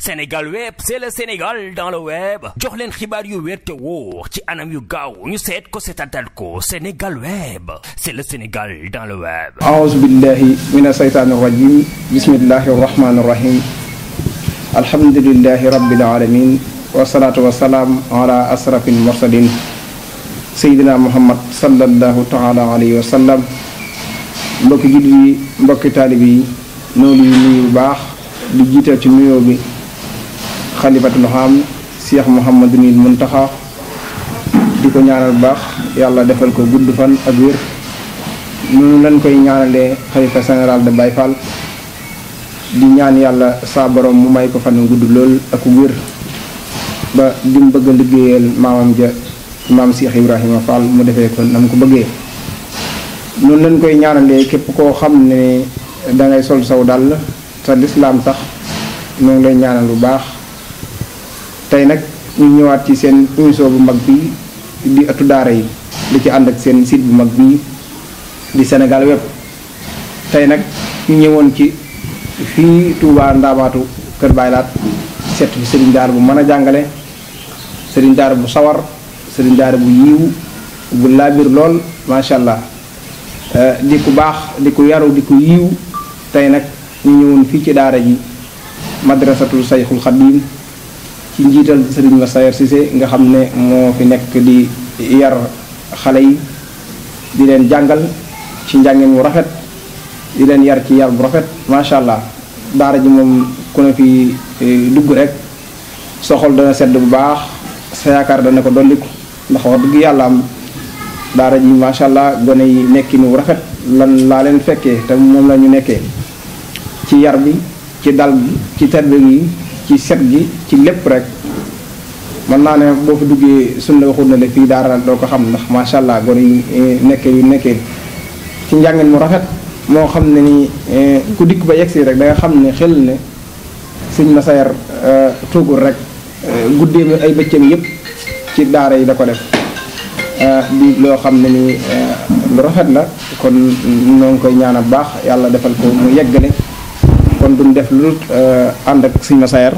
Sénégal web c'est le Sénégal dans le web jox leen xibaar yu wér te wóor ci anam yu gaaw ñu seet ko seetatal ko Sénégal web c'est le Sénégal dans le web. aouzu billahi mina saytaani rajim bismillahi rahmaani rahim alhamdulillahi rabbil alamin wasalaatu wasalaam ala asrafil mursalin Seydina Muhammad sallallahu taala alayhi wa sallam. mbokki jullit yi mbokki taalib yi noonu nuyu bu baax di jiital ci nuyoo bi xalifatul xam Cheikh Mouhamadul Muntaxa di ko ñaanal bu baax yàlla defal ko gudd fan ak wér noonu lañ koy ñaanalee xalifa général de Baye Fall di ñaan yàlla saa borom mu may ko fan gudd lool ak wér ba di mu bëgg a liggéeyal maamam ja maam Cheikh Ibrahima Fall mu defee ko nam ko bëggee. noonu lañ koy ñaanalee képp koo xam ne dangay sol saw dàll sa lislaam tax ñoo ngi lay ñaanal bu baax. tey nag ñu ñëwaat ci seen émission bu mag bi di ëttu daara yi di ci ànd ak seen site bu mag bi di Sénégal web. tey nag ñu ñëwoon ci fii Touba Ndaamaatu Kër Baay Laat seet fi sëriñ daara bu mën a jàngale sëriñ daara bu sawar sëriñ daara bu yiiw bu laabir lool macha allah. di ku baax di ku yaru di ku yiiw tey nag ñu ñëwoon fii ci daara ji madrasatul sayxul xadim ci njiital sëriñ Massayer Cissé nga xam ne moo fi nekk di yar xale yi di leen jàngal ci njàngin mu rafet di leen yar ci yar bu rafet macha allah. daara ji moom ku ne fi dugg rek sa xol dana sedd bu baax sa yaakaar dana ko dolliku ndax wax dëgg yàlla am daara ji macha allah gone yi nekki nu rafet lan laa leen fekkee te moom la ñu nekkee ci yar bi ci dal bi ci terbe gi ci set gi ci lépp rek mën naa ne boo fi duggee suñ la waxul ne la fii daara doo ko xam ndax macha allah gone yi nekkee ci njàngin mu rafet moo xam ne ni ku dikk ba yegsi rek da nga xam ne xel ne sëñ Massayer toogul rek guddee ay bëccëm yëpp ci daara yi da ko def. di loo xam ne ni lu rafet la kon noo ngi koy ñaanal baax yàlla defal ko mu yeggale kon duñ def lu ànd ak sëñ Massayer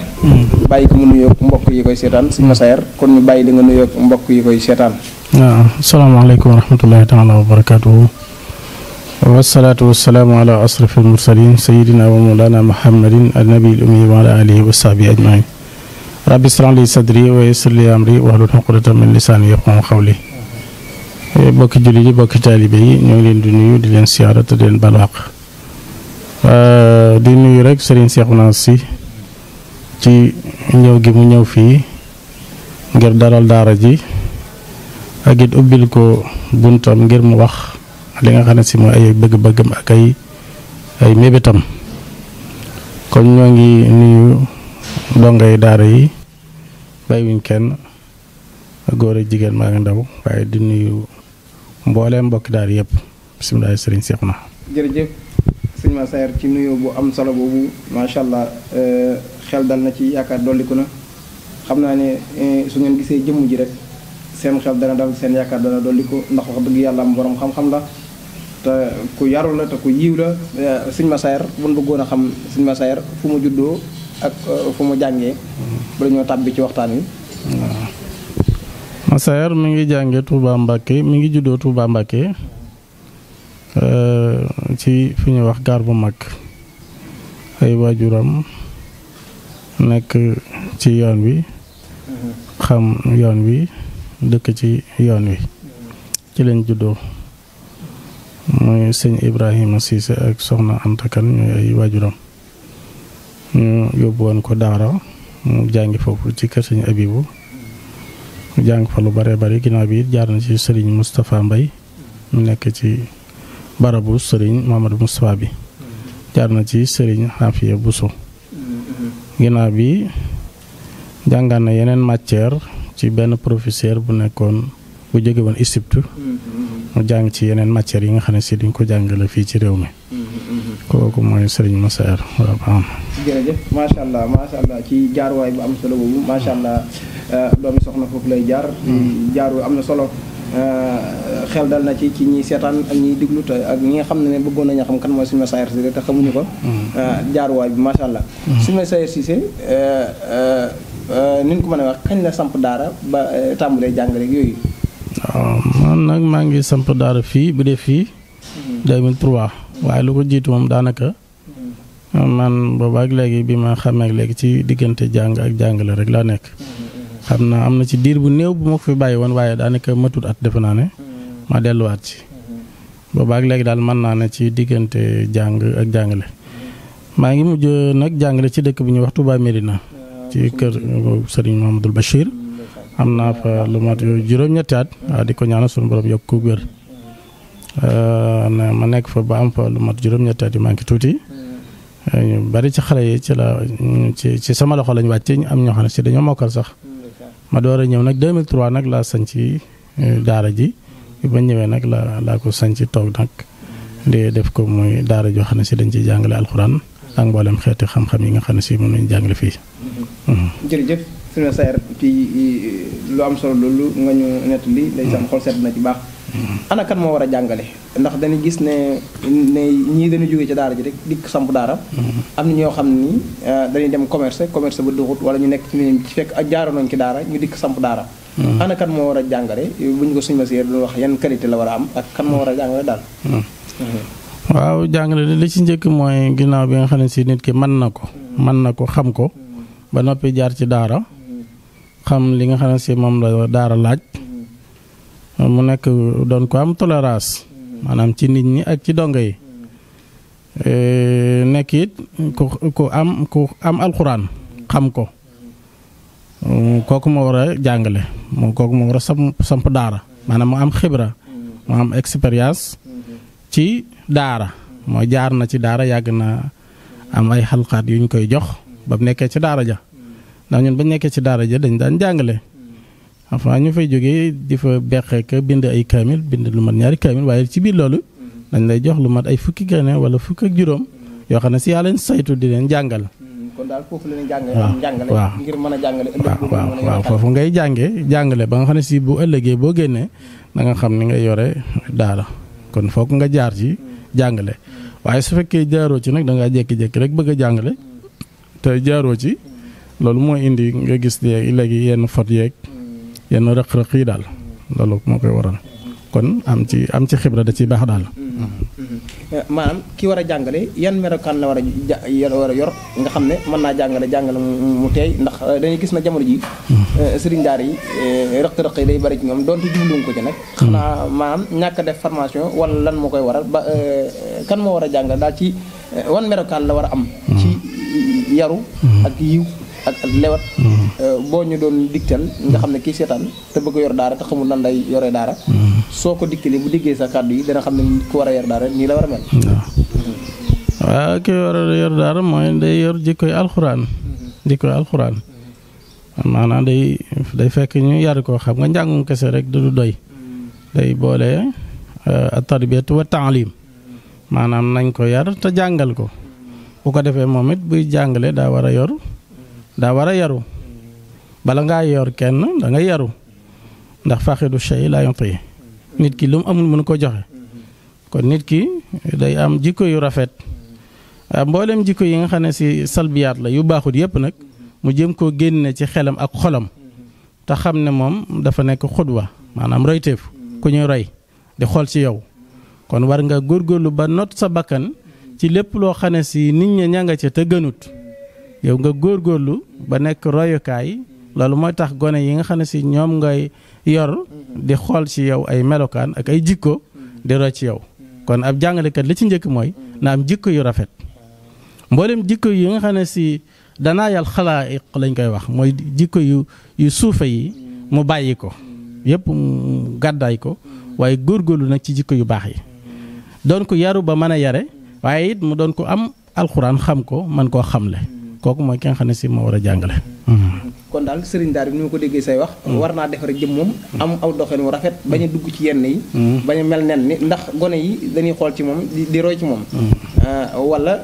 bàyyi ko mu nuyoog mbokk yi koy seetaan sëñ Massayer kon ñu bàyyi di nga nuyoog mbokk yi koy seetaan. waaw asalaamaaleykum wa rahmatullahi taala wa barakaatuhu wasalaatu wasalaamu ala asrafil mursalin sayidina wa mawlana muhammadin annabil ummi wa ala alihi wa sahbihi ajmain rabbi israh li sadri wa yassir li amri wahlul uqdatan min lisani yafqahu qawli. bokki jullit yi bokki taalibe yi ñoo ngi leen di nuyu di leen siyaara te di leen balwaq di nuyu rek Serigne Cheikhouna Sy ci ñëw gi mu ñëw fii ngir dalal daara ji ak it ubbil ko buntam ngir mu wax li nga xam ne si mooy ay bëgg-bëggam ak ay mébétam kon ñoo ngi nuyu dongay daara yi bàyyiwuñ kenn góor ak jigéen maa ngi ndaw waaye di nuyu mbooleem mbokki daara yëpp bisimilah sëriñ Cheikhouna. jërëjëf sëñ Massayer ci nuyoo bu am solo boobu macha allah xel dal na ci yaakaar dolliku na xam naa ne su ngeen gisee jëmm ji rek seen xel dana dal seen yaakaar dana dolliku ndax wax dëgg yàlla am borom xam-xam la te ku yaru la te ku yiw la sëñ Massayer bu ñu bëggoon a xam sëñ Massayer fu mu juddoo ak fu mu jàngee ba dañoo tàbbi ci waxtaan wi. waaw Massayer mi ngi jànge Touba Mbacké mi ngi juddoo Touba Mbacké ci fi ñuy wax gaar bu mag ay waajuram nekk ci yoon wi xam yoon wi dëkk ci yoon wi ci lañ juddoo mooy sëñ Ibrahima Cissé ak soxna Anta Kane ñooy ay waajuram ñu yóbbu woon ko daara mu jàngi foofu ci kër sëñ Abibu mu jàng fa lu bare bari ginnaaw bi it jaar na ci sëriñ Moustapha Mbaye mu nekk ci barabu sëriñ Mamadou Moustapha bi jaar na ci sëriñ Xafiya Bousso ginnaaw bi jàngaan na yeneen matière ci benn professeur bu nekkoon bu jóge woon Égypte mu jàng ci yeneen matières yi nga xam ne si duñ ko jàngale fii ci réew mi kooku mooy sëriñ Massayer waaw baax na. jërëjëf macha allah ci jaaruwaay bu am solo boobu macha allah doomi soxna foofu lay jaar. jaaru am na solo xel dal na ci ñi seetaan ak ñiy diglu te ak ñi nga xam ne bëggoon nañu xam kan mooy Serigne Massaer Cissé te xamuñu ko. jaaruwaay bi macha allah. Serigne Massaer Cissé ni ñu ko mën a wax kañ la samp daara ba tàmbalee jàngale ak yooyu. waaw man nag maa ngi samp daara fii bu dee fii 2003 waaye lu ko jiitu moom daanaka man boobaak léegi bi ma xamee léegi ci diggante jàng ak jàngale rek laa nekk. xam naa am na ci diir bu néew bu ma ko fi bàyyi woon waaye daanaka matut at defe naa ne ma delluwaat ci boobaak léegi daal mën naa ne ci diggante jàng ak jàngale. maa ngi mujj nag jàngale ci dëkk bu ñuy wax Touba Mérina ci kër Serigne Mamadou Bachir. am naa fa lu mat juróom-ñetti at waaw di ko ñaanal sunu borom yokk ko wér ma nekk fa ba am fa lu mat juróom-ñetti at yi maa ngi tuuti ñu bari ci xale yi ci sama loxo lañ wàcce ñu am ñoo xam ne si dañoo mokkal sax ma door a ñëw nag 2003 nag laa sañ ci daara ji bi ba ñëwee nag laa ko sañ ci toog nag di def ko muy daara joo xam ne si dañ ciy jàngale alxuraan ak mboolem xeeti xam-xam yi nga xam ne si mën nañu jàngale fii. jërëjëf Serigne Massaer ci lu am solo loolu nga ñu nettali ndeysaan xol sedd na ci baax. ana kan moo war a jàngale ndax dañuy gis ne ñii dañuy jógee ci daara ji rek dikk samp daara. am na ñoo xam ni dañuy dem commerce ba duxut wala ñu nekk ci ñun ci fekk ak jaaroon nañ ci daara ñu dikk samp daara. ana kan moo war a jàngale bu ñu ko Serigne Massaer doon wax yan qualité la war a am ak kan moo war a jàngale daal. waaw jàngale li ci njëkk mooy ginnaaw bi nga xam ne si nit ki mën na ko xam ko ba noppi jaar ci daara xam li nga xam ne si moom la daara laaj mu nekk doon ko am tolérance maanaam ci nit ñi ak ci dongo yi nekk it ku am alxuraan xam ko kooku moo war a jàngale kooku moo war a samp daara maanaam mu am xibra mu am expérience ci daara mooy jaar na ci daara yàgg na am ay xalqaat yu ñu koy jox ba mu nekkee ci daara ja ndax ñun bañ nekkee ci daara ja dañ daan jàngale enfin ñu fay jógee di fa beqee ka bind ay kaamil bind lu mat 2 kaamil waaye ci biir loolu dañ lay jox lu mat ay fukki gane wala fukk ak juróom yoo xam ne si yàlla leen saytu di leen jàngal. kon daal foofu la ñuy jàngale waaw ngir mën a jàngale waaw foofu ngay jàngale ba nga xam ne si bu ëllëgee boo génnee da nga xam ni nga yore daara kon foog nga jaar ci jàngale waaye su fekkee jaaroo ci nag da ngaa jékki-jékki rek bëgg a jàngale te jaaroo ci loolu mooy indi nga gis léegi yenn fot yeeg yenn rëq-rëq yi daal loolu moo koy waral kon am ci xibra da ciy baax daal. maanaam ki war a jàngale yan melokaan la war a yor nga xam ne mën naa jàngale mu teey ndax dañuy gis na jamono ji sëriñ daara yi rëq-rëq yi day bari ci ñoom donte jubluwuñ ko ci nag. xanaa maanaam ñàkk a def formation wala lan moo koy waral ba kan moo war a jàngale daal ci wan melokaan la war a am. ci yaru ak yiw ak lewat boo ñu doon digtal nga xam ne kii seetaan te bëgg yor daara te xamul nan lay yore daara soo ko digtalee bu diggee sa kàddu yi dana xam ne ku war a yor daara nii la war a mel. waaw ki war a yor daara mooy day yor jikkoy alxuraan maanaam day fekk ñu yar ko xam nga njàngum kese rek du doy day boole at-tarbiyatu wa ta'lim maanaam nañ ko yar te jàngal ko bu ko defee moom it buy jàngale daa war a yaru bala ngaa yor kenn da nga yaru ndax faqidu shay la yuti nit ki lu mu amul mënu ko joxe kon nit ki day am jikko yu rafet mboolem jikko yi nga xam ne si salbiyaat la yu baaxut yépp nag mu jëm koo génne ci xelam ak xolam te xam ne moom dafa nekk xudwa maanaam royteef ku ñuy roy di xool ci yow kon war nga góorgóorlu ba not sa bakkan ci lépp loo xam ne si nit ñi ña nga ca te gënut yow nga góorgóorlu ba nekk royukaay loolu mooy tax gone yi nga xam ne si ñoom ngay yor di xool ci yow ay melokaan ak ay jikko di roy ci yow kon ab jàngalekat li ci njëkk mooy na am jikko yu rafet mboolem jikko yi nga xam ne si danaa yàlla xalaayiq lañ koy wax mooy jikko yu suufe yi mu bàyyi ko yépp mu gàddaay ko waaye góorgóorlu nag ci jikko yu baax yi doon ko yaru ba mën a yare waaye it mu doon ko am alxuraan xam ko mën koo xamle kooku mooy ki nga xam ne si moo war a jàngale. kon daal sëriñ daara bi ni ma ko déggee say wax. war naa defar jëm moom am aw doxin wu rafet bañ a dugg ci yenn yi. bañ a mel nen ni ndax gone yi dañuy xool ci moom di roy ci moom. wala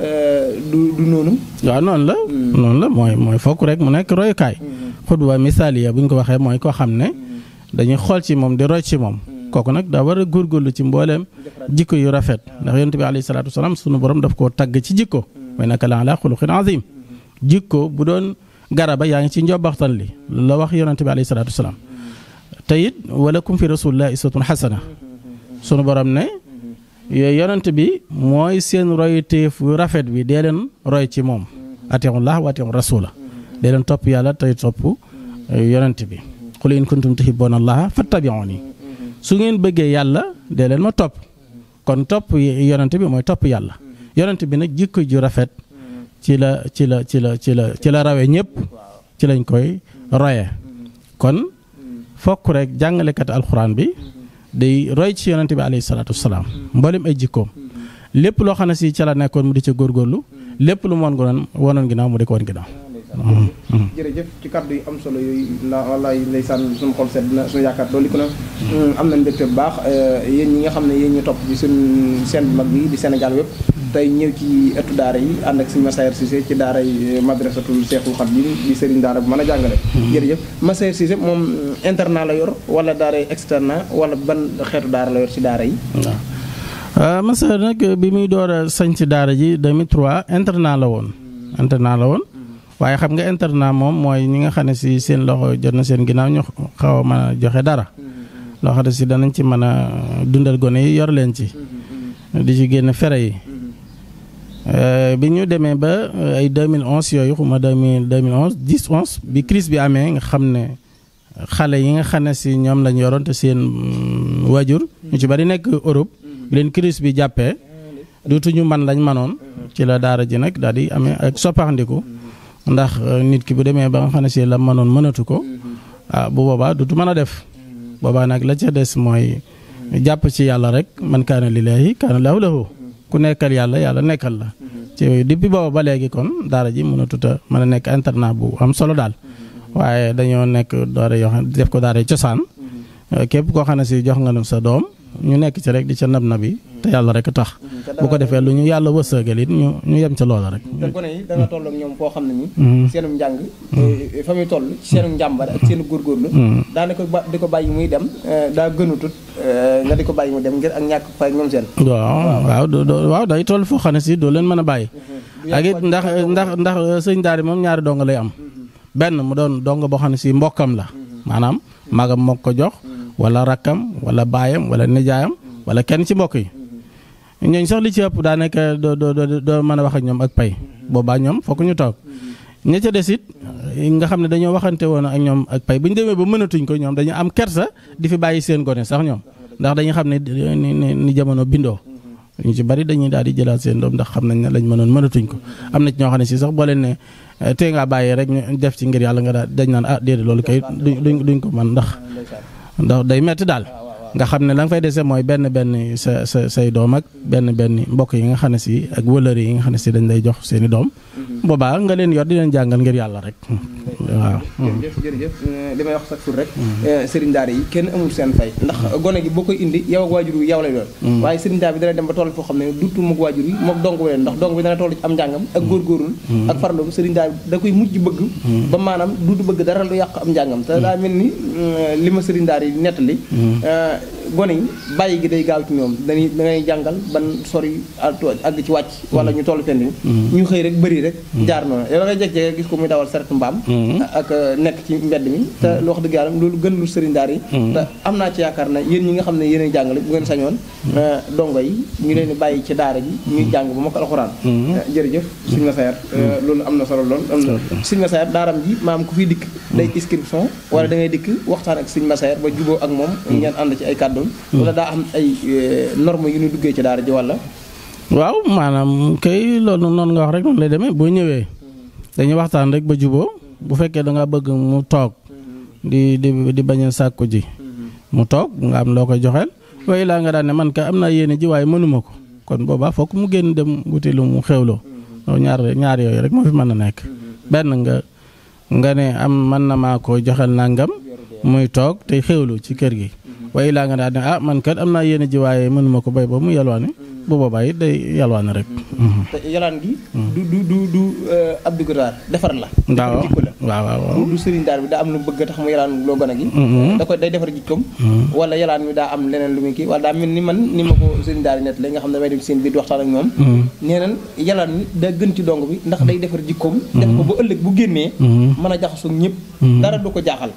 du noonu. waaw noonu la. noonu la mooy fokk rek mu nekk royukaay. xudwa misaaliya bu ñu ko waxee mooy koo xam ne dañuy xool ci moom di roy ci moom. kooku nag daa war a góorgóorlu ci mbooleem jikko yu rafet ndax yonent bi alayhi salaatu wasalaam sunu borom daf koo tagg ci jikko wa innaka la ala xuluqin azim jikko bu doon garaba yaa ngi ci njobbaxtan li la wax yonent bi alayhi salaatu wasalaam te it walakum fi rasulillahi uswatun xasana sunu borom ne yonent bi mooy seen royteef yu rafet bi dee leen roy ci moom atiullah wa atiur rasula dee leen topp yàlla tey topp yonent bi qul in kuntum tuhibbuna allaha fattabi'uni su ngeen bëggee yàlla dee leen ma topp kon topp yonent bi mooy topp yàlla yonent bi nag jikko ju rafet ci la rawe ñëpp ci lañ koy roye kon fokk rek jàngalekat alxuraan bi day roy ci yonent bi alayhi salaatu wasalaam mboolem ay jikkoom lépp loo xam ne si ca la nekkoon mu di ca góorgóorlu lépp lu mu wonoon ginnaaw mu di ko woon ginnaaw. jërëjëf ci kàddu yu am solo yooyu wallaay ndeysaan suñu xol sedd na suñu yaakaar dooli ko na am nañ mbégte bu baax yéen ñi nga xam ne yéen ñu topp ci suñ seen bu mag bi di Sénégal wépp tey ñëw ci ëttu daara yi ànd ak suñu Massaer Cissé ci daara yi madrasatul Cheikhul Khadim di sëriñ daara bu mën a jàngale jërëjëf Massaer Cissé moom internat la yor wala daara yi externat wala ban xeetu daara la yor ci daara yi waaw Massaer nag bi muy door a sañ ci daara ji 2003 internat la woon waaye xam nga internat moom mooy ñi nga xam ne si seen loxo jot na seen ginnaaw ñu xaw a mën a joxe dara loo xam ne si danañ ci mën a dundal gone yi yor leen ci di ci génn fere yi bi ñu demee ba ay 2011 yooyu xuma 2011 10 bi crise bi amee nga xam ne xale yi nga xam ne si ñoom lañ yoroon te seen waajur ñu ci bari nekk Europe leen crise bi jàppee duutuñu man lañ manoon ci la daara ji nag daal di amee ak soppaxndiku ndax nit ki bu demee ba nga xam ne si la mënoon mënatu ko bu boobaa dutu mën a def boobaa nag la ca des mooy jàpp ci yàlla rek man kaana lillaahi kaana llaahu lahu ku nekkal yàlla yàlla nekkal la ci depuis booba ba léegi kon daara ji mënatut a mën a nekk internat bu am solo daal waaye dañoo nekk daara yoo xam def ko daara cosaan képp koo xam ne si jox nga sa doom ñu nekk ci rek di ca nab nabi te yàlla rek tax bu ko defee lu ñu yàlla wërsëgal it ñu yem ca loola rek. te gone yi da nga toll ak ñoom foo xam ne nii. seenum njàng. fa muy toll ci seenu njàmbar ak seenu góorgóorlu. daanaka di ko bàyyi muy dem daa gënutut nga di ko bàyyi muy dem ngir ak ñàkk fay ñoom seen. waaw day toll foo xam ne si doo leen mën a bàyyi. ak it ndax sëñ daari moom ñaari dong lay am. benn mu doon dong boo xam ne si mbokkam la maanaam magam moo ko jox wala rakkam wala baayam wala nijaayam wala kenn ci mbokk yi. ñooñ sax li ci ëpp daanaka doo mën a wax ak ñoom ak pay boobaa ñoom fokk ñu toog ña ca des it nga xam ne dañoo waxante woon ak ñoom ak pay bu ñu demee ba mënatuñ ko ñoom dañu am kersa di fi bàyyi seen gone sax ñoom ndax dañu xam ne ni jamono bindoo ñu ci bari dañuy daal di jëlaat seen doom ndax xam nañ ne lañ mënoon mënatuñ ko am na ci ñoo xam ne si sax boo leen ne tee ngaa bàyyi rek ñu def ci ngir yàlla nga daal dañ naan déedéet loolu kay duñ ko mën ndax day metti daal nga xam ne la nga fay dese mooy benn say doom ak benn mbokk yi nga xam ne si ak wëllëri yi nga xam ne si dañ lay jox seeni doom boobaa nga leen yor di leen jàngal ngir yàlla rek waaw. jërëjëf li may wax sax tur rek sëriñ daara yi kenn amul seen fay ndax gone gi boo koy indi yow ak waajur yi yow lay doon waaye sëriñ daara bi dana dem ba toll foo xam ne dutu mook waajur yi mook dong leen ndax dong bi dana toll ci am njàngam ak góorgóorlu ak farloom sëriñ daara bi da koy mujj bëgg ba maanaam dutu bëgg dara lu yàq am njàngam te daa mel ni li ma sëriñ daara yi nettali gone yi bàyyi gi day gaaw ci ñoom da ngay jàngal ban sori àgg ci wàcc wala ñu toll fenn ñu xëy rek bëri rek jaar noonu yow da ngay jekk gis ko muy dawal saretu mbaam ak nekk ci mbedd mi te lu wax dëgg yàlla loolu gën lu sëriñ daara yi te am naa ci yaakaar na yéen ñi nga xam ne yéen a jàngale bu ngeen sañoon dongo yi ñu leen bàyyi ci daara ji ñuy jàng ba mokk alxuraan jërëjëf sëñ Massaer loolu am na solo lool am na sëñ Massaer daaram ji maam ku fiy dikk day inscription wala da ngay dikk waxtaan ak sëñ Massaer ba juboo ak moom ngeen ànd ci ay kàddoon wala daa am ay normes yu ñu duggee ci daara ji wala waaw maanaam kay loolu noonu nga wax rek noonu lay demee boo ñëwee dañuy waxtaan rek ba juboo bu fekkee da nga bëgg mu toog di bañ a sàkku ji mu toog nga am loo koy joxeel waaye laa nga daan ne man ka am naa yéene ji waaye mënuma ko kon boobaa fokk mu génn dem wuti lu mu xewloo ñaar yooyu rek moo fi mën a nekk benn nga ne am mën na maa ko joxel nangam muy toog tey xewlu ci kër gi waaye laa nga daan ne man kat am naa yéene ji waaye mënuma ko bay ba mu yalwaane bu boobaa it day yalwaane rek. te yalaan gi. du ab dugutaar defar la. waaw waaw du sëriñ daara bi daa am lu bëgg tax mu yalaan loo gone gi da koy day defar jikkoom wala yalaan mi daa am leneen lu muy kii wala daa mel ni man ni ma ko sëriñ daara net la nga xam ne damay dem seen biir di waxtaan ak ñoom nee nan yalaan mi daa gën ci dong bi ndax day defar jikkoom def ko ba ëllëg bu génnee mën a jaxasoo ñëpp dara du ko jaaxal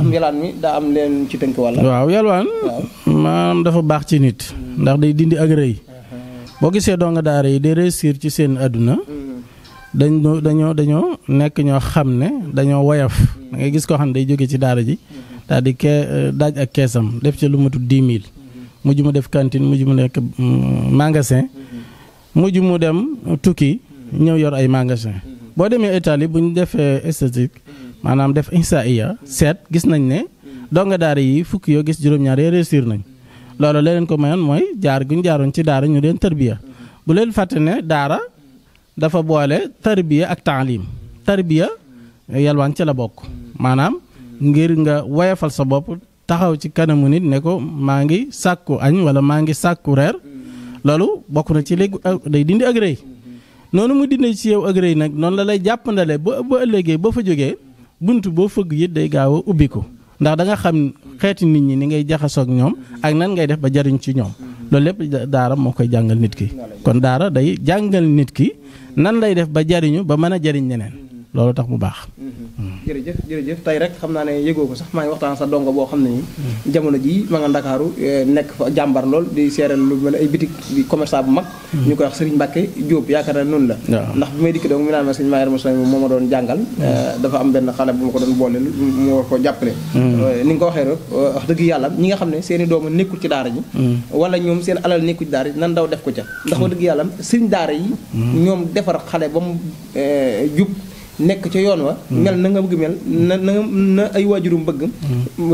am yalaan mi daa am leen ci tënk wala waaw yalwaan maanaam dafa baax ci nit ndax day dindi ak rëy boo gisee donga daara yi day réussir ci seen àdduna dañoo nekk ñoo xam ne dañoo woyof da ngay gis koo xam ne day jóge ci daara ji daal di daaj ak keesam def ci lu matul 10 000 mujj mu def cantine mujj mu nekk magasin mujj mu dem tukki ñëw yor ay magasin boo demee Italie bu ñu defee statistique maanaam def ihsaaiya seet gis nañ ne donga daara yi fukki yoo gis juróom-ñaar yi réussir nañ loolu la leen ko mayoon mooy jaar gu ñu jaaroon ci daara ñu leen tarbiya bu leen fàtte ne daara dafa boole tarbiya ak taalim tarbiya yalwaan ci la bokk maanaam ngir nga woyafal sa bopp taxaw ci kanamu nit ne ko maa ngi sàkku añ wala maa ngi sàkku reer loolu bokk na ci léegi day dindi ak rëy noonu mu dindi ci yow ak rëy nag noonu la lay jàppandale ba ëllëgee boo fa jógee bunt boo fëgg it day gaaw a ubbi ko ndax da nga xam xeeti nit ñi ni ngay jaxasoo ak ñoom ak nan ngay def ba jariñ ci ñoom loolu lépp daara moo koy jàngal nit ki kon daara day jàngal nit ki nan lay def ba jariñu ba mën a jariñ ñeneen loolu tax mu baax. jërëjëf tey rek xam naa ne yëgoo ko sax maa ngi waxtaan sa dongo boo xam ne nii jamono ji ma nga Ndakaaru nekk fa jàmbar lool di seeral lu mel ay bitik di commerçant bu mag ñu koy wax Serigne Mbacke Diop yaakaar naa noonu la ndax bi may dikk donc mi naan ma sëñ Mayer Moussa moo ma doon jàngal dafa am benn xale bu ma ko doon boole mu war ko jàppale ni nga ko waxee rek wax dëgg yàlla ñi nga xam ne seen i dooma nekkul ci daara ji wala ñoom seen alal nekkul ci daara ji nan daw def ko ca ndax wax dëgg yàlla sëriñ daara yi ñoom defar xale ba mu jub nekk ca yoon wa mel na nga bëgg mel na ay waajurum bëgg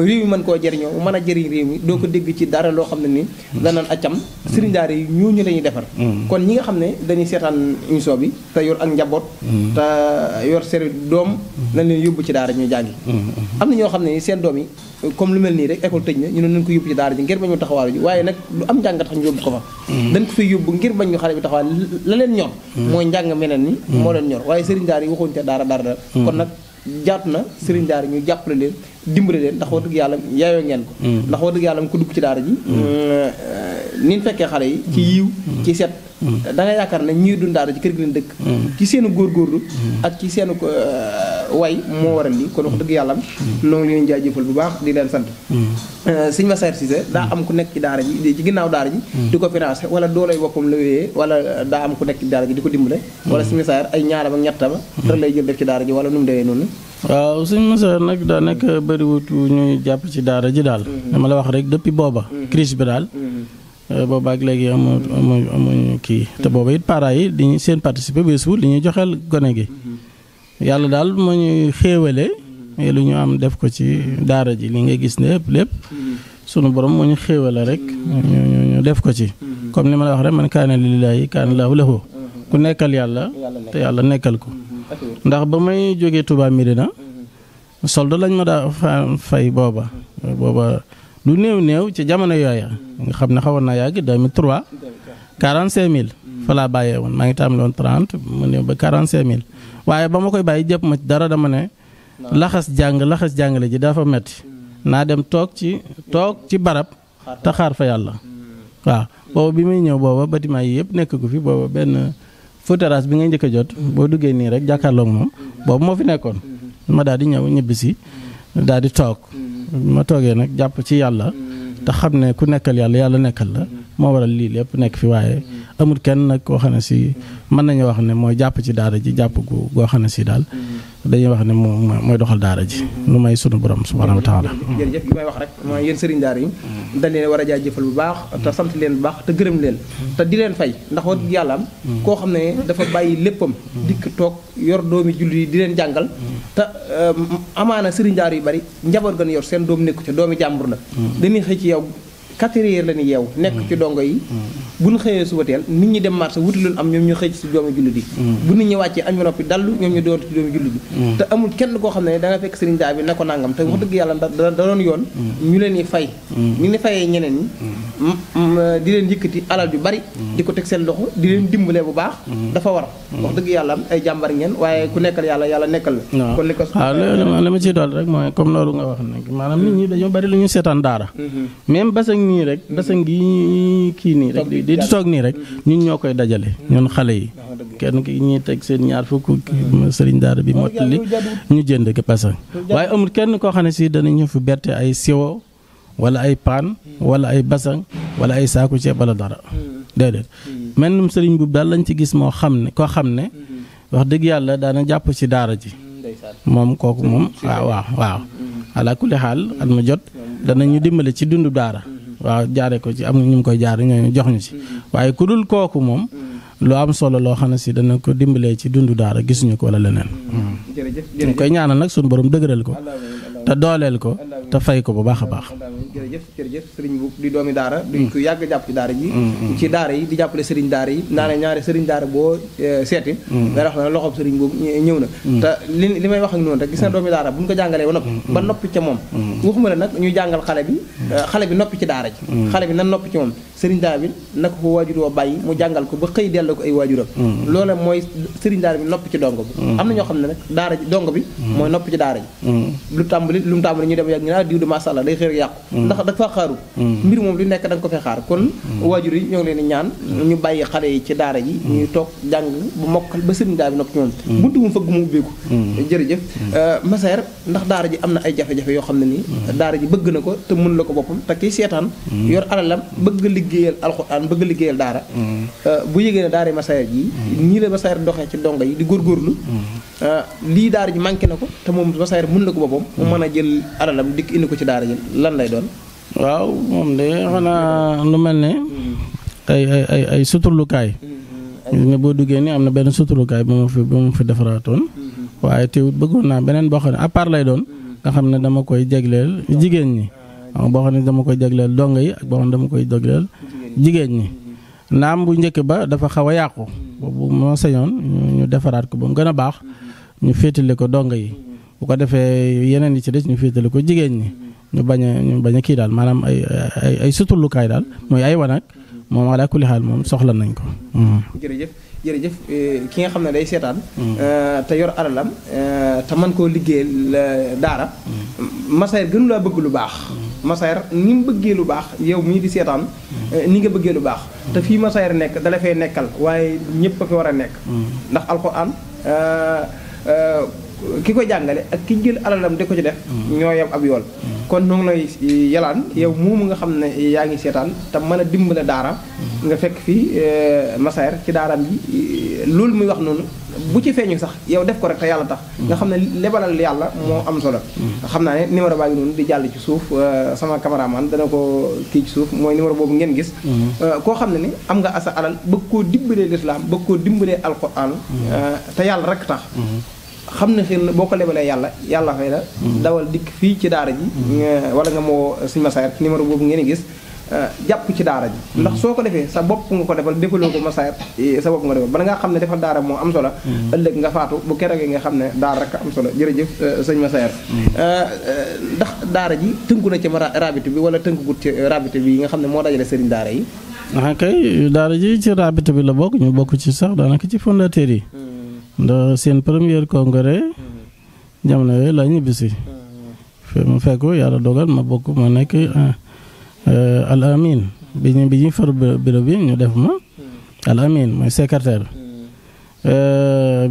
réew mi mën koo jëriñoo mën a jëriñ réew mi doo ko dégg ci dara loo xam ne ni danaan accam sëriñ daara yi ñooñu lañuy defar kon ñi nga xam ne dañuy seetaan émission bi te yor ak njaboot te yor seen doom nañ leen yóbbu ci daara ñuy jàngi am na ñoo xam ne seen doom yi comme lu mel nii rek école tëj na ñu ne nañ ko yóbbu ci daara ji ngir bañ ñu taxawaalu ji waaye nag lu am njàng tax ñu yóbbu ko fa dañ ko fay yóbbu ngir bañ ñu xale bi taxawaal la leen ñor mooy njàng meneen ni moo leen ñor waaye sëriñ daara yi waxuñ ca dara kon nag jaatu na sëriñ daara ñu jàppale leen dimbale leen ndax wax dëgg yàlla yaayoo ngeen ko ndax wax dëgg yàlla ko dugg ci daara ji ni ñu fekkee xale yi ci yiw ci set da nga yaakaar ne ñuy dund daara ci kër gi leen dëkk ci seenu góorgóorlu ak ci seenu way moo waral lii kon wax dëgg yàlla noonu leen jaajëfal bu baax di leen sant sëñ Massar Cissé daa am ku nekk ci daara ji ci ginnaaw daara ji di ko financé wala doolay boppam la wéyee wala daa am ku nekk ci daara ji di ko dimbale wala sëñ Massar ay ñaaram ak ñettam rek lay jël def ci daara ji wala nu mu demee noonu waaw sëñ Massar nag daa nekk bëriwut ñuy jàpp ci daara ji daal dama la wax rek depuis booba crise bi daal booba ak léegi amuñu kii te booba it parents yi diñu seen participer weesuwul li ñuy joxeel gone gi yàlla daal moo ñuy xéewale lu ñu am def ko ci daara ji li ngay gis ne lépp sunu borom moo ñu xéewale rek ñu def ko ci comme ni ma la wax rek man kaana lillaahi kaana llaahu lahu ku nekkal yàlla te yàlla nekkal ko ndax ba may jógee Touba Médina solde lañ ma daa fay booba lu néew ci jamono yooya nga xam ne xawoon naa yàgg 2003 45000 fa laa bàyyee woon maa ngi tàmbali woon 30 mu néew ba 45000 waaye ba ma koy bàyyi jëpp ma ci dara dama ne laxas jàngale ji dafa metti naa dem toog ci barab te xaar fa yàlla waaw booba bi muy ñëw booba bâtiment yi yëpp nekk ko fi booba benn feu terrasse bi ngay njëkk a jot boo duggee nii rek jàkkaarloog moom boobu moo fi nekkoon ma daal di ñëw ñibbisi daal di toog ma toogee nag jàpp ci yàlla te xam ne ku nekkal yàlla nekkal la moo waral lii lépp nekk fi waaye amul kenn nag koo xam ne si mën nañu wax ne mooy jàpp ci daara ji jàpp goo xam ne si daal dañuy wax ne mooy doxal daara ji lu may sunu borom subhanahu wa taala jërëjëf li may wax rek mooy yéen sëriñ daara yi dañ leen war a jaajëfal bu baax te sant leen bu baax te gërëm leen te di leen fay ndax wax dëgg yàlla am koo xam ne dafa bàyyi léppam dikk toog yor doomi julli yi di leen jàngal te amaana sëriñ daara yu bari njaboot gan yor seen doom nekku ca doomi jàmbur la dañuy xëy ci yow 4 heures la ni yeew nekk ci dongo yi bu ñu xëyee suba teel nit ñi dem marché wuti loolu am ñoom ñu xëy ci doomi jullit yi bu nit ñi wàccee añ ba noppi dallu ñoom ñu doon ci doomi jullit yi te amul kenn koo xam ne da nga fekk sëriñ daa bi na ko nangam te wax dëgg yàlla da doon yoon ñu leen di fay ni ni fayee ñeneen ñi di leen yëkkati alal yu bari di ko teg seen loxo di leen dimbale bu baax dafa war wax dëgg yàlla ay jàmbar ngeen waaye ku nekkal yàlla nekkal la kon li ko li ma ciy dool rek mooy comme loolu nga wax nag maanaam nit ñi dañoo bari lu ñu seetaan daara même basang nii rek basang gi kii nii rek di toog nii rek ñun ñoo koy dajale ñun xale yi kenn ki ñuy teg seen ñaar fukk sëriñ daara bi mottali ñu jënd ko basang waaye amul kenn koo xam ne si danañu fi bette ay siwo wala ay paan wala ay basang wala ay saaku ceeb wala dara déedéet mennum sëriñ bu daal lañ ci gis moo xam ne koo xam ne wax dëgg yàlla daana jàpp ci daara ji moom kooku moom waaw ala kulli xaal at ma jot danañu dimbale ci dundu daara waaw jaare ko ci am ñu ngi koy jaare ñooñu jox ñu ci waaye ku dul kooku moom lu am solo loo xam ne si dana ko dimbalee ci dundu daara gisuñu ko wala leneen ñu koy ñaanal nag suñu borom dëgëral ko te dooleel ko te fay ko bu baax a baax jërëjëf sëriñ bu di doomi daara di ko yàgg jàpp ci daara ji ci daara yi di jàppale sëriñ daara yi naa ne ñaari sëriñ daara boo seeti nga wax na loxob sëriñ boobu ñëw na te li may wax ak noonu rek gis na doomi daara bu ñu ko jàngalee ba noppi ca moom waxuma la nag ñuy jàngal xale bi noppi ci daara ji xale bi nan noppi ci moom sëriñ daara bi naka ko waajur woo bàyyi mu jàngal ko ba xëy delloo ko ay waajuram loola mooy sëriñ daara bi noppi ci dongo bi am na ñoo xam ne nag daara ji dongo bi mooy noppi ci daara ji lu mu tàmbali ñu dem yàgg ñu naa diw de masàllaa day xëy rek yàqu ndax da fa xaaru mbir moom lu nekk da nga ko fee xaar kon waajur yi ñoo ngi leen di ñaan ñu bàyyi xale yi ci daara ji ñuy toog jàng bu mokkal ba sëriñ daara bi noppi ci moom buntu mu fëgg mu ubbeeku jërëjëf Massaer ndax daara ji am na ay jafe-jafe yoo xam ne nii daara ji bëgg na ko te mën la ko boppam te kiy seetaan yor alalam bëgg liggéeyal alxuraan bëgg liggéeyal daara bu yëgee ne daara yi Massaer ji nii la Massaer doxee ci donga yi di góorgóorlu lii daara ji manqué na ko te moom Massaer mën na ko boppam mu mën a jël alalam dikk indi ko ci daara ji lan lay doon waaw moom de xanaa lu mel ne ay suturlukaay ne boo duggee ni am na benn suturlukaay ba ma fi defaraatoon waaye teewut bëggoon naa beneen boo xam ne à part lay doon nga xam ne dama koy jagleel jigéen ñi boo xam ne dama koy jagleel donga yi ak boo xam ne dama koy jagleel jigéen ñi naam bu njëkk ba dafa xaw a yàqu boobu moo sañoon ñu defaraat ko ba mu gën a baax ñu féetale ko donga yi bu ko defee yeneen yi ci des ñu féetale ko jigéen ñi ñu bañ a kii daal maanaam ay suturlukaay daal mooy ay wanag moom ala kulli xaal moom soxla nañ ko. jërëjëf ki nga xam ne day seetaan te yor alalam te mën koo liggéeyal daara Massaer gënu laa bëgg lu baax Massaer ni mu bëggee lu baax yow mii di seetaan ni nga bëggee lu baax te fii Massaer nekk dala fay nekkal waaye ñëpp a fi war a nekk ndax alxuraan ki ko jàngale ak ki jël alalam di ko ci def ñoo yem ab yool kon ñoo ngi lay yalaan yow moomu nga xam ne yaa ngi seetaan te mën a dimbale daara nga fekk fii Massaer ci daaraam ji loolu muy wax noonu bu ci feeñu sax yow def ko rek te yàlla tax nga xam ne lebalal yàlla moo am solo xam naa ne numéro baa ngi noonu di jàll ci suuf sama cameraman dana ko kii ci suuf mooy numéro boobu ngeen gis koo xam ne ni am nga asa alal bëgg koo dimbalee lislaam bëgg koo dimbalee alquran te yàlla rek tax xam ne xëy na boo ko lebalee yàlla fay la dawal dikk fii ci daara ji wala nga moo Serigne Massaer numéro boobu ngeen gis jàpp ci daara ji ndax soo ko defee sa bopp nga ko defal defaloo ko Massaer sa bopp nga defal bala nga xam ne defal daara moo am solo ëllëg nga faatu bu keroogee nga xam ne daara rek am solo jërëjëf sëñ Massaer ndax daara ji tënku na ci rabité bi wala tënkugut ci rabité bi nga xam ne moo dajale sëriñ daara yi kay daara ji ci rabité bi la bokk ñu bokk ci sax daanaka ci fondateur yi ndax seen premier congrès jamono yooyu la ñibbisi mu fekk yàlla dogal ma bokk ma nekk al amin bi ñuy far bureau bi ñu def ma al amin mooy secrétaire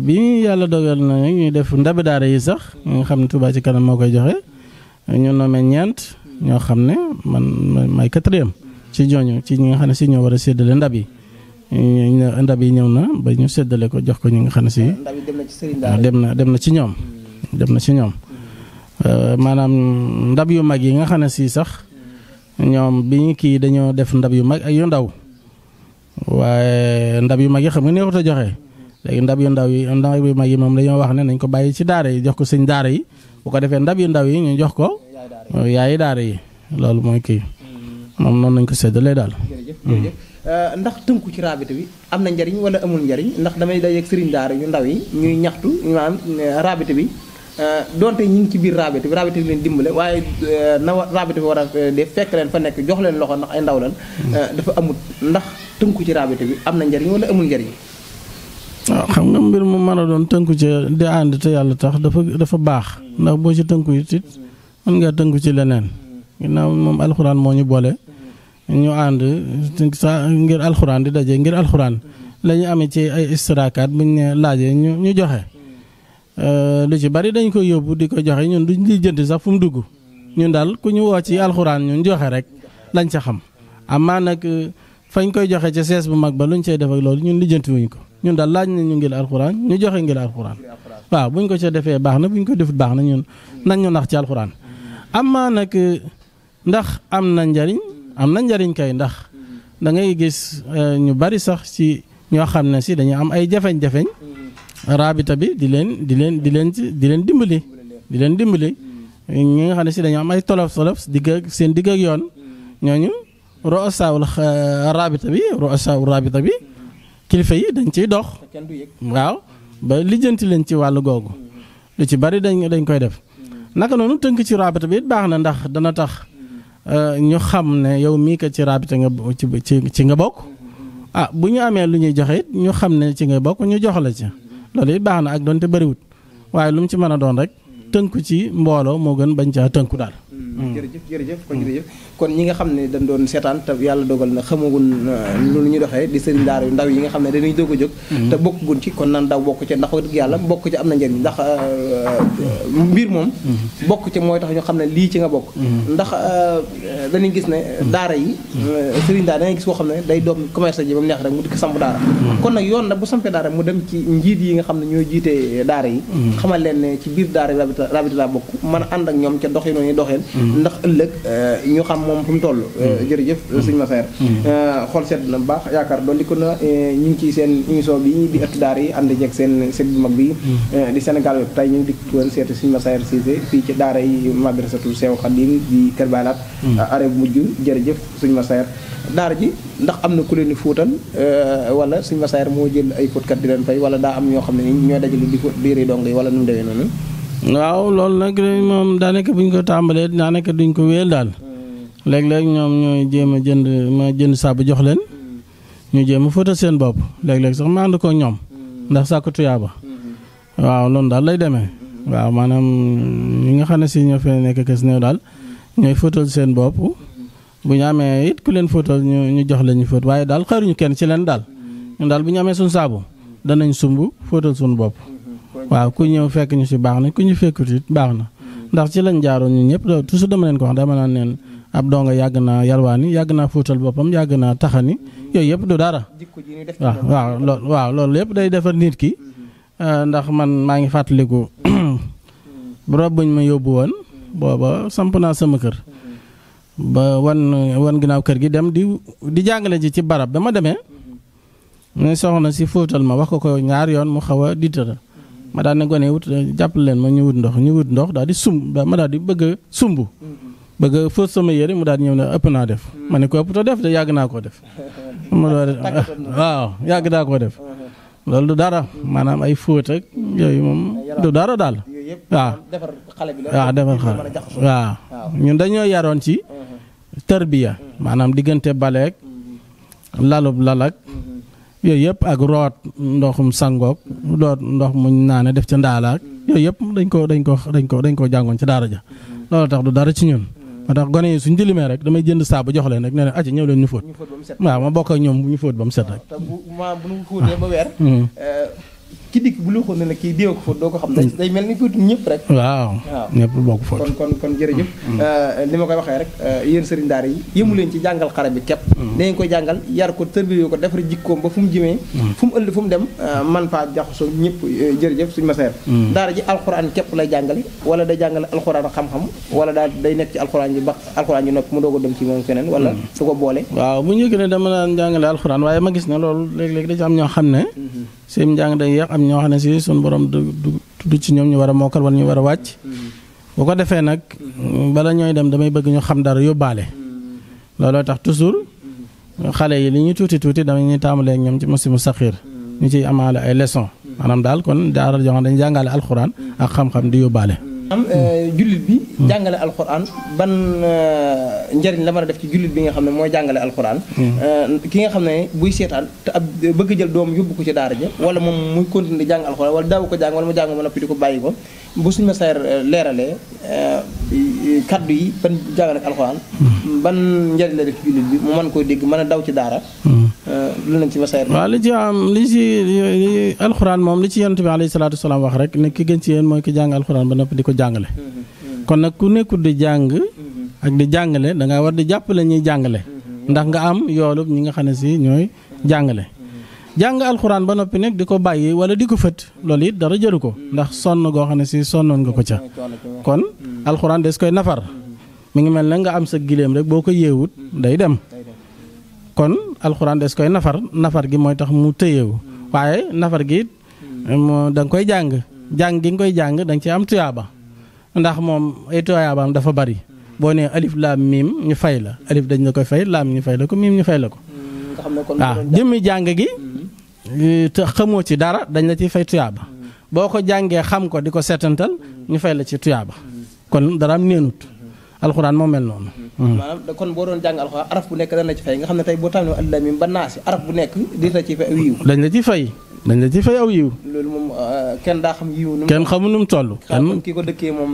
bi yàlla dogal na ñuy def ndabi daara yi sax nga xam ne Touba ci kanam moo koy joxe ñu nommé ñeent ñoo xam ne man may 4e ci ñooñu ci ñi nga xam ne si ñoo war a séddale ndab yi ndab yi ñëw na ba ñu séddale ko jox ko ñi nga xam ne si dem na ci ñoom maanaam ndab yu mag yi nga xam ne si sax ñoom bi ñu kii dañoo def ndab yu mag ak yu ndaw waaye ndab yu mag yi xam nga neexut a joxe léegi ndab yu mag yi moom dañoo wax ne nañ ko bàyyi ci daara yi jox ko sëñ daara yi bu ko defee ndab yu ndaw yi ñu jox ko yaayi daara yi loolu mooy kii moom noonu nañ ko séddalee daal. jërëjëf jërëjëf ndax tënku ci rabita bi am na njariñ wala amul njariñ ndax damay dajeeg sëriñ daara yu ndaw yi ñuy ñaxtu maanaam rabita bi donte ñu ngi ci biir rabita bi leen dimbale waaye na rabita bi war a def fekk leen fa nekk jox leen loxo ndax ay ndaw lan dafa amut ndax tënku ci rabita bi am na njariñ wala amul njariñ. waaw xam nga mbir mu mën a doon tënku ci di ànd te yàlla tax dafa baax ndax boo ci tënku it mën ngaa tënku ci leneen ginnaaw moom alxuraan moo ñu boole ñu ànd sa ngir alxuraan di daje ngir alxuraan la ñu amee ci ay istiraakaat bu ñu ne laajee ñu joxe lu ci bari dañ koy yóbbu di ko joxe ñun duñ di jënd sax fu mu dugg ñun daal ku ñu woo ci alxuraan ñun joxe rek lañ ca xam amaa nag fañ koy joxe ca sees bu mag ba luñ cay def ak loolu ñun lijjanti wuñ ko ñun daal laaj nañ ñu ngir alxuraan ñu joxe ngir alxuraan waaw buñ ko ca defee baax na buñ ko defut baax na ñun nañ ñu nax ci alxuraan amaa nag ndax am na njariñ kay ndax da ngay gis ñu bari sax ci ñoo xam ne si dañu am ay jafeñ-jafeñ rabita bi di leen dimbali ñi nga xam ne si dañu am ay tolof seen digg ak yoon ñooñu ro'asaawul rabita bi kilifa yi dañ ciy dox waaw ba lijjanti leen ci wàllu googu lu ci bari dañ koy def naka noonu tënk ci rabita bi it baax na ndax dana tax ñu xam ne yow mii ko ci rabita nga ci nga bokk bu ñu amee lu ñuy joxe it ñu xam ne ci nga bokk ñu jox la ci loolu it baax na ak doonte bëriwut waaye lu mu ci mën a doon rek tënku ci mbooloo moo gën bañ caa tënku daal. jërëjëf kon ñi nga xam ne dañ doon seetaan te yàlla dogal na xamagun lu ñu doxee di sëriñ daara yu ndaw yi nga xam ne dañuy doog a jóg te bokkugun ci kon nan daw bokk ci ndax dëgg yàlla bokk ci am na njëriñ ndax mbir moom bokk ci mooy tax ñu xam ne lii ci nga bokk ndax dañuy gis ne daara yi sëriñ daara da ngay gis koo xam ne day doom commerce ji ba mu neex rek mu dikk samp daara kon nag yoon nag bu sampee daara mu dem ci njiit yi nga xam ne ñoo jiitee daara yi xamal leen ne ci biir daara rabita laa bokk mën a ànd ak ñoom ca doxee noonu doxeen ndax ëllëg ñu xam moom fu mu toll jërëjëf sëñ Massaer xool sedd na baax yaakaar doon di ko na ñu ngi ci seen émission bi di ëttu daara yi ànd jeeg seen sët bu mag bi di Sénégal web tey ñu ngi dikk woon seeti sëñ Massaer Cissé fii ci daara yi madrasatu Seex Xaadim di Kër Baalaat arrêt bu mujj jërëjëf sëñ Massaer daara ji ndax am na ku leen di fóotal wala sëñ Massaer moo jël ay fóotkat di leen fay wala daa am ñoo xam ne ni ñooy dajale di fóot diiri dong yi wala nu mu demee noonu waaw loolu nag moom daanaka buñ ko tàmbalee daanaka duñ ko wéel daal léeg-léeg ñoom ñooy jéem a jënd saabu jox leen ñu jéem a fóotal seen bopp léeg-léeg sax ma ànd ko ñoom ndax sàkku tuyaaba waaw loolu daal lay demee waaw maanaam ñi nga xam ne si ñoo fee nekk kës néew daal ñooy fóotal seen bopp bu ñu amee it ku leen fóotal ñu jox leen ñu fóot waaye daal xaruñu kenn ci leen daal ñun daal bu ñu amee suñu saabu danañ sumb fóotal suñu bopp waaw ku ñëw fekk ñu si baax na ku ñu fekkut it baax na ndax ci lañ jaaroon ñun ñëpp toujours dama leen ko wax dama naan leen ab donga yàgg naa yalwaani yàgg naa fóotal boppam yàgg naa taxani yooyu yëpp du dara waaw loolu yëpp day defar nit ki ndax man maa ngi fàttaliku rob buñ ma yóbbu woon booba samp naa sama kër ba wan ginnaaw kër gi dem di jàngale ji ci barab ba ma demee ne soxna si fóotal ma wax ko ñaar yoon mu xaw a ditara ma daal ne gone wut jàppale leen ma ñu wut ndox daal di ma daal di bëgg a sumb bëgg a fóot sama yére mu daal di ñëw ne ëpp naa def ma ne ko ëpp ta def de yàgg naa koo def waaw yàgg naa koo def loolu du dara maanaam ay fóot ak yooyu moom du dara daal waaw defar xale waaw ñun dañoo yaroon ci tarbiya maanaam diggante baleek lalub lalak yooyu yëpp ak root ndoxum sangook root ndox muñ naane def ca ndaalaak yooyu yëpp dañ ko jàngoon ci daara ja loolu tax du dara ci ñun moo tax gone yi suñ dilimee rek damay jënd saabu jox leen rek ne leen acca ñëw leen ñu fóot waaw ma bokk ak ñoom bu ñu fóot ba mu set rek bu ñu fóotee ba weer ki dikk bu lu xoon ne kii diwa ko fóot doo ko xam day mel ni fóot ñëpp rek waaw ñëpp bokk fóot kon jërëjëf li ma koy waxee rek yéen sëriñ daara yi yëmu leen ci jàngal xare bi képp dangeen koy jàngal yar ko tërbiyo ko defar jikkoom ba fu mu jëmee fu mu ëllëg fu mu dem man faa jaxasoo ñëpp jërëjëf suñu Massaer daara ji alxuraan képp lay jàngale wala day jàngale alxuraan ak xam-xam wala daal day nekk ci alxuraan ji ba alxuraan ji noppi mu doog a dem ci moom feneen wala su ko boole waaw bu njëkk ne dama daan jàngale alxuraan waaye ma gis ne loolu léeg-léeg da ci am ñoo xam ne seen njàng day yéex am ñoo xam ne si suñu borom du ci ñoom ñu war a mokkal wala ñu war a wàcc bu ko defee nag bala ñooy dem damay bëgg ñu xam dara yóbbaale looloo tax toujours xale yi li ñu tuuti tuuti dañuy tàmbalee ak ñoom ci musimu saxiir ñu ciy amaale ay leçon maanaam daal kon daara joo xam dañu jàngale alxuraan ak xam-xam di yóbbaale. am jullit bi jàngale alxuraan ban njëriñ la mën a def ci jullit bi nga xam ne mooy jàngale alxuraan ki nga xam ne buy seetaan te ab bëgg jël doom yóbbu ko ci daara ja wala moom muy continuer di jàng alxuraan wala daaw ko jàng wala mu jàng ba noppi di ko bàyyi ko bu suñu ma sayar leeralee kaddu yi ban jàngale ak alxuraan ban njëriñ la def ci jullit bi mu mën koo dégg mën a daw ci daara lu nañ ci ma sayar waaw li ci am li ci alxuraan moom li ci yonent bi alayhi salaatu wasalaam wax rek ne ki gën ci yéen mooy ki jàng alxuraan ba noppi di ko jàngale kon nag ku nekkul di jàng ak di jàngale da nga war di jàppale ñuy jàngale ndax nga am yoolub ñi nga xam ne si ñooy jàngale jàng alxuraan ba noppi nag di ko bàyyi wala di ko fët loolu it dara jëru ko ndax sonn goo xam ne si sonnoon nga ko ca kon alxuraan des koy nafar mi ngi mel ne nga am sa giléem rek boo ko yeewut day dem kon alxuraan des koy nafar gi mooy tax mu tëyewu waaye nafar gi it da nga koy jàng gi nga koy jàng da nga ci am tuyaaba ndax moom ay tuyaabaam dafa bari boo nee alif laam miim ñu fay la alif dañ la koy fay laam ñu fay la ko miim ñu fay la ko waaw jëmmi jàng gi te xamoo ci dara dañ la ciy fay tuyaaba boo ko jàngee xam ko di ko seetantal ñu fay la ci tuyaaba kon dara am neenut alxuraan moo mel noonu. maanaam kon boo doon jàng alxuraan araf bu nekk dañ la ci fay nga xam ne tey boo tànnee alif laam miim ba naasi araf bu nekk di la ci fay aw yiw. dañ la ci fay aw yiw. loolu moom kenn daa xam yiw. kenn xamul nu mu toll. kenn ki ko dëkkee moom.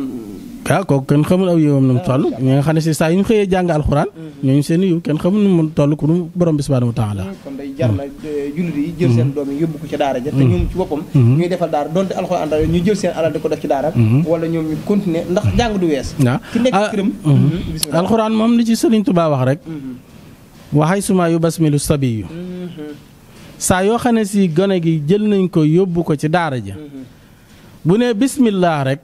waaw kooku kenn xamul aw yiwam nu mu toll ñi nga xam ne si saa yu ñu xëyee jàng alxuraan ñooñu seen yiw kenn xamul nu mu toll ku borom bi subhanahu wa taala. kon day jar na jullit yi jël seen doom yi yóbbu ko ci daara ja te ñoom ci boppam ñuy defal daara donte alxuraan daal ñu jël seen alal di ko def ci daara wala ñoom ñu continuer ndax jàng du wees ki nekk këram alxuraan moom li ci Sëriñ Tuubaa wax rek waxay suma yu basmilu sabiyu saa yoo xam ne si gone gi jël nañ ko yóbbu ko ci daara ja bu ne bismillah rek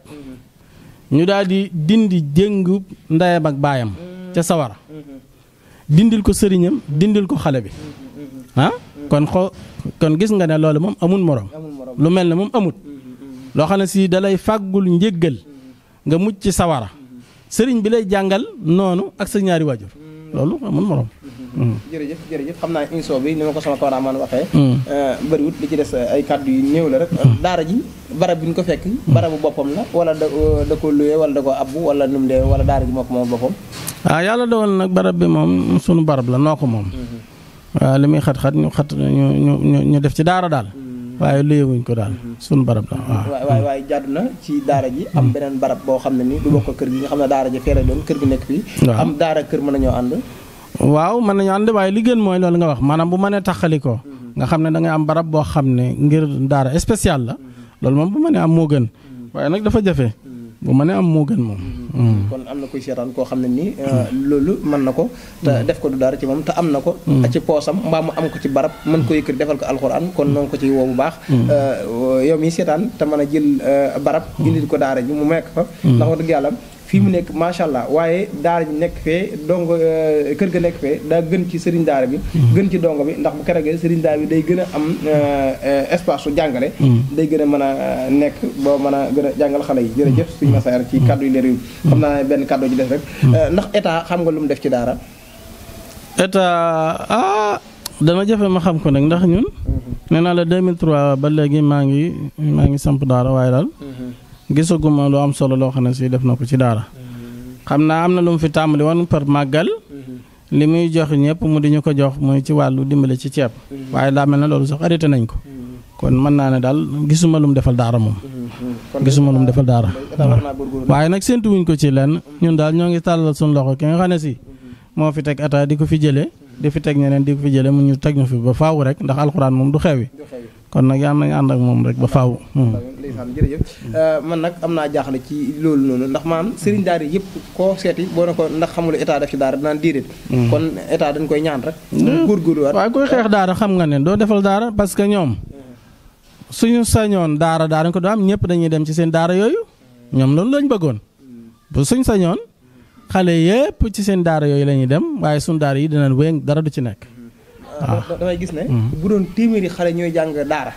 ñu daal di dindi jëngu ndeyam ak baayam ca sawara dindil ko sëriñam dindil ko xale bi kon gis nga ne loolu moom amul morom lu mel ne moom amut loo xam ne si dalay fàggul njéggal nga mucc ci sawara sëriñ bi lay jàngal noonu ak sa ñaari waajur loolu amul morom. jërëjëf xam naa émission bi ni ma ko sama cameraman waxee bëriwut li ci des ay kàddu yu néew la rek daara ji barab bi ñu ko fekk barabu boppam la wala da ko luye wala da ko abbu wala nu mu dee wala daara ji moo ko moom boppam yàlla dogal nag barab bi moom sunu barab la noo ko moom waaw li muy xat-xat ñu def ci daara daal waaye luyewuñ ko daal sunu barab la waaw waaye jàddu na ci daara ji am beneen barab boo xam ne ni du bokk kër gi nga xam ne daara ji fee la doon kër gi nekk fii am daara kër mën nañoo ànd waaw mën nañu ànd waaye li gën mooy loolu nga wax maanaam bu mënee taxali ko nga xam ne da ngay am barab boo xam ne ngir daara spécial la loolu moom bu mënee am moo gën waaye nag dafa jafe bu mënee am moo gën moom kon am na koy seetaan koo xam ne nii loolu mën na ko te def ko du dara ci moom te am na ko ci poosam mbaa mu am ko ci barab mën ko yëkkati defal ko alxuraan kon noonu ko ci woo bu baax yow mi seetaan te mën a jël barab indil ko daara ji mu nekk fa ndax wax dëgg yàlla fii mu nekk macha allah waaye daara ji nekk fee donc kër ga nekk fee daa gën ci sëriñ daara bi gën ci dongo bi ndax bu keroogee sëriñ daara bi day gën a am espace su jàngale day gën a mën a nekk boo mën a gën a jàngal xale yi jërëjëf suñu masaar ci kàddu yi leer yi xam naa benn kàddu ji def rek ndax état xam nga lu mu def ci daara état dama jafe ma xam ko nag ndax ñun nee naa la 2003 ba léegi maa ngi samp daara waaye daal gisaguma lu am solo loo xam ne si def na ko ci daara xam naa am na lu mu fi tàmbali woon par màggal li muy jox ñëpp mu di ñu ko jox muy ci wàllu dimbale ci ceeb waaye daa mel ne loolu sax arrêté nañ ko kon mën naa ne daal gisuma lu mu defal daara moom gisuma lu mu defal daara waaye nag séntuwuñ ko ci lenn ñun daal ñoo ngi tàllal suñu loxo ki nga xam ne si moo fi teg état di ko fi jëlee di fi teg ñeneen di ko fi jëlee mu ñu teg ñu fi ba faaw rek ndax alxuraan moom du xewi kon nag yaa nañu ànd ak moom rek ba faaw. jërëjëf man nag am naa jaaxle ci loolu noonu ndax maam sëriñ daara yëpp koo seeti boo ne ko ndax xamul état def ci daara dinaan déedéet kon état dañ koy ñaan rek góorgóorluwaat waaye koy xeex daara xam nga ne doo defal daara parce que ñoom suñu sañoon daara ko doo am ñëpp dañuy dem ci seen daara yooyu ñoom loolu lañ bëggoon bu suñ sañoon xale yëpp ci seen daara yooyu la ñuy dem waaye suñ daara yi dinañ wéy dara du ci nekk damay gis ne bu doon téeméeri xale ñooy jàng daara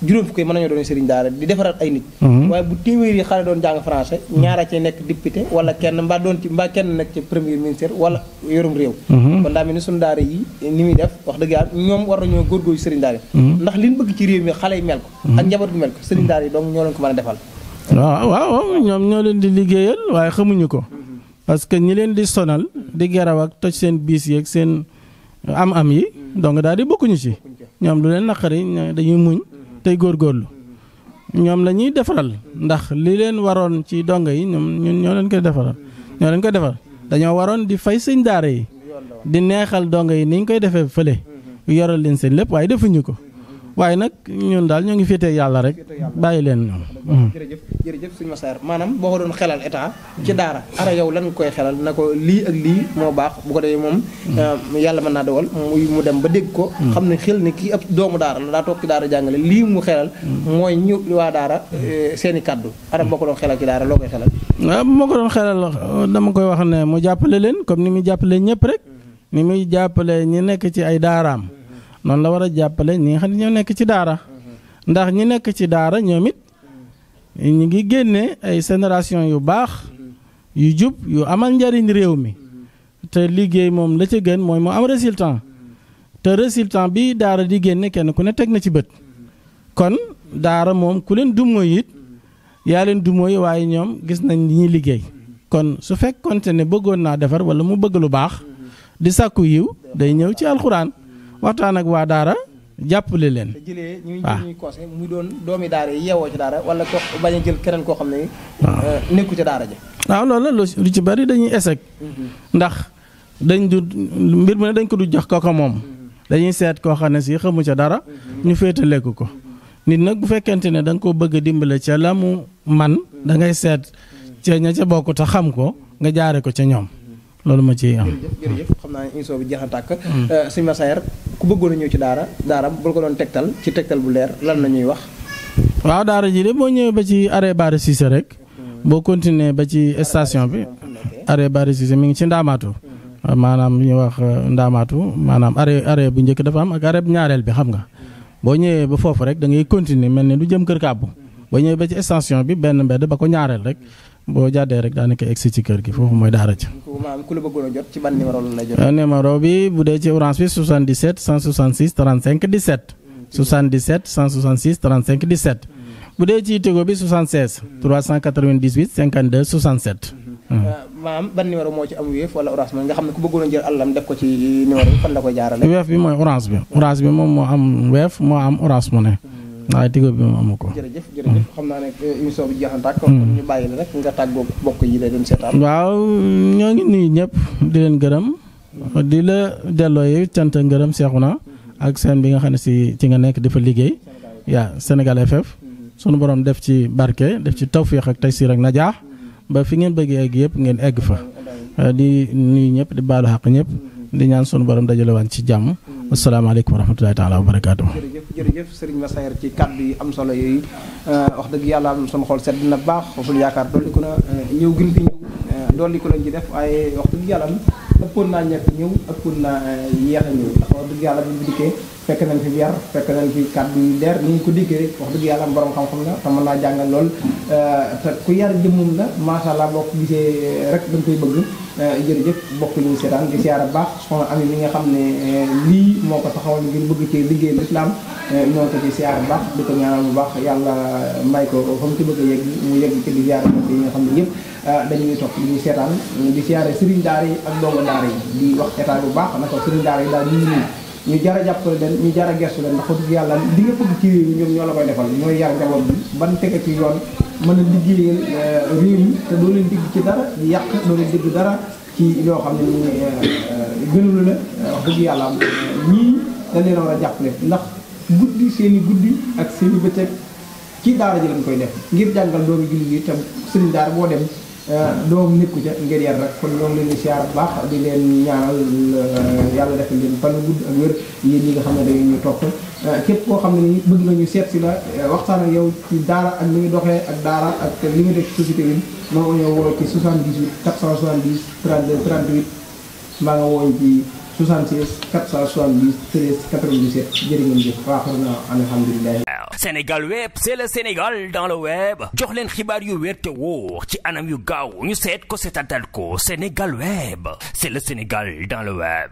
juróom fukk yi mën nañoo doon sëriñ daara di defaraat ay nit waaye bu téeméeri xale doon jàng français ñaara ci nekk député wala kenn mbaa kenn nekk ci premier ministre wala yorum réew kon daa mel ni suñu daara yi ni muy def wax dëgg yàlla ñoom war nañoo góorgóorlu sëriñ daara yi ndax liñ bëgg ci réew mi xale yi mel ko ak njaboot gi mel ko sëriñ daara yi donc ñoo leen ko mën a defal waaw ñoom ñoo leen di liggéeyal waaye xamuñu ko parce que ñi leen di sonal di geraw ak toj seen biis yeeg seen am yi donc daal di bokkuñu ci ñoom lu leen naqari dañuy muñ tey góorgóorlu ñoom la ñuy defaral ndax li leen waroon ci donga yi ñun ñoo leen koy defaral dañoo waroon di fay sëñ daara yi di neexal donga yi ni ñu koy defee fële yoral leen seen lépp waaye defuñu ko waaye nag ñun daal ñoo ngi féetee yàlla rek bàyyi leen ñoom. jërëjëf suñu Massar maanaam boo ko doon xelal état ci daara ara yow lan nga koy xelal na ko lii ak lii moo baax bu ko defee moom yàlla mën naa dogal mu dem ba dégg ko xam ne xel ne kii ab doomu daara la daa toog ci daara jàngale lii mu xelal mooy ñu waa daara seeni kàddu ara boo ko doon xelal ci daara loo koy xelal waaw bu ma ko doon xelal dama koy wax ne mu jàppale leen comme ni muy jàppale ñëpp rek ni muy jàppale ñi nekk ci ay daaraam noonu la war a jàppale ñi nga xam ne ñoo nekk ci daara ndax ñi nekk ci daara ñoom it ñu ngi génne ay génération yu baax yu jub yu amal njariñ réew mi te liggéey moom la ca gën mooy mu am résultat te résultat bi daara di génne kenn ku ne teg na ci bët kon daara moom ku leen dumóoy it yaa leen dumóoy waaye ñoom gis nañ li ñuy liggéey kon su fekkonte ne bëggoon naa defar wala mu bëgg lu baax di sàkku yiw day ñëw ci alxuraan waxtaan ak waa daara jàppale leen. te jëlee ñuy conseil muy doon doomi daara yi yeewoo ci daara wala ko bañ a jël keneen koo xam ne. nekku ci daara ja. waaw loolu lu ci bari dañuy échec. ndax dañ du mbir mu ne dañ ko du jox ko moom. dañuy seet koo xam ne si xamu ca dara. ñu féetale ko. nit nag bu fekkente ne da nga koo bëgg a dimbale ca la mu man da ngay seet ca ña ca bokk te xam ko nga jaare ko ca ñoom. loolu ma ci am jërëjëf xam naa ne émission bi jeex na tàkk sëñ Massar ku bëggoon a ñëw ci daara bu ko doon tegtal ci tegtal bu leer lan la ñuy wax waaw daara ji de boo ñëwee ba ci arrêt Bara Cissé rek boo continuer ba ci station bi arrêt Bara Cissé mi ngi ci ndaamaatu maanaam ñu wax ndaamaatu maanaam arrêt bu njëkk dafa am ak arrêt bu ñaareel bi xam nga boo ñëwee ba foofu rek da ngay continuer mel ni du jëm kër kàbbu boo ñëwee ba ci station bi benn mbedd ba ko ñaareel rek boo jàddee rek daanaka egsi ci kër gi foofu mooy daara ji. ku la bëggoon a jot ci ban numéro la lay jot. numéro bi bu dee ci orange bi 77 166 35 17. 77 166 35 17. bu dee ci Tigo bi 76. 398 52 67. maanaam ban numéro moo ci am Wave wala orange man nga xam ne ku bëggoon a jël àllam def ko ci numéro bi fan la koy jaarale. Wave bi mooy orange bi. orange bi moom moo am Wave moo am orange mu ne. waaye Tigo bi moom amu ko. jërëjëf xam naa ne émission bi jeexal tàkk. kon ñu bàyyi la rek nga tàggoo bokk yi lay doon seetaan. waaw ñoo ngi nuyu ñëpp di leen gërëm di la delloo yi cant ngërëm Seexuna ak seen bi nga xam ne si ci nga nekk dafa liggéey. yaa Sénégal FF. sunu borom def ci barke def ci tawfiix ak taysiir ak najaax ba fi ngeen bëggee egg yëpp ngeen egg fa. di nuyu ñëpp di baalu xaq ñëpp. di ñaan sunu borom dajale waan ci jàmm. asalaamaaleykum wa rahmatulahi taala wa barakaatu. jërëjëf Serigne Massar ci kàddu yi am solo yooyu wax dëgg yàlla am sunu xol sedd na baax foofu yaakaar dolli ko na ñëw gën fi ñëw dolli ko lañ ci def waaye wax dëgg yàlla ëppoon naa ñett ñëw ëppoon naa yéex a ñëw ndax wax dëgg yàlla bu ñu dikkee fekk nañ fi yar fekk nañ fi kàddu yu leer ni ñu ko diggee wax dëgg yàlla am borom xam-xam la te mën naa jàngal lool te ku yar jëmmum la macha allah boo ko gisee rek dañ koy bëgg jërëjëf bokk ñu seetaan di siyaara baax soxna Ami mi nga xam ne lii moo ko taxawal ngir bëgg ci liggéey l'islam ñoo ko ci siyaara baax di ko ñaanal bu baax yàlla may ko fa mu ci bëgg a yegg mu yegg ci di siyaara yi nga xam ne yëpp dañuy topp di seetaan di siyaare sëriñ daara yi ak dongo daara yi di wax état bu baax naka sëriñ daara yi daal ñu jar a jàppale leen ñu jar a gestu leen ndax dëgg yàlla li nga bëgg ci réew mi ñoom ñoo la koy defal ñooy yar njaboot bi ban tege ci yoon mën a liggéeyal réew mi te doo leen digg ci dara di yàq doo leen digg dara ci loo xam ne ni gënulu la wax dëgg yàlla ñii dañ leen war a jàppale ndax guddi seen i guddi ak seen i bëccëg ci daara ji lañ koy def ngir jàngal doomi jullit yi tam sëriñ daara boo dem doom nekku ca ngir yar rek kon ñoo ngi leen di siyaar bu baax di leen ñaanal yàlla defal leen fan gudd ak wér yéen ñi nga xam ne dañu ñu topp képp koo xam ne ni bëgg nañu seet si la waxtaan ak yow ci daara ak li nga doxee ak daara ak li nga def ci société bi moo nga ñëw woo ci 78 470 32 38 mbaa nga wooñ ci 76 470 13 97 jërë ngeen jëf waaxar na alhamdulilah. Sénégal Web, c'est le Sénégal dans le web. jox leen xibaar yu wér te wóor ci anam yu gaaw ñu seet ko seetatal ko Sénégal Web, c'est le Sénégal dans le web.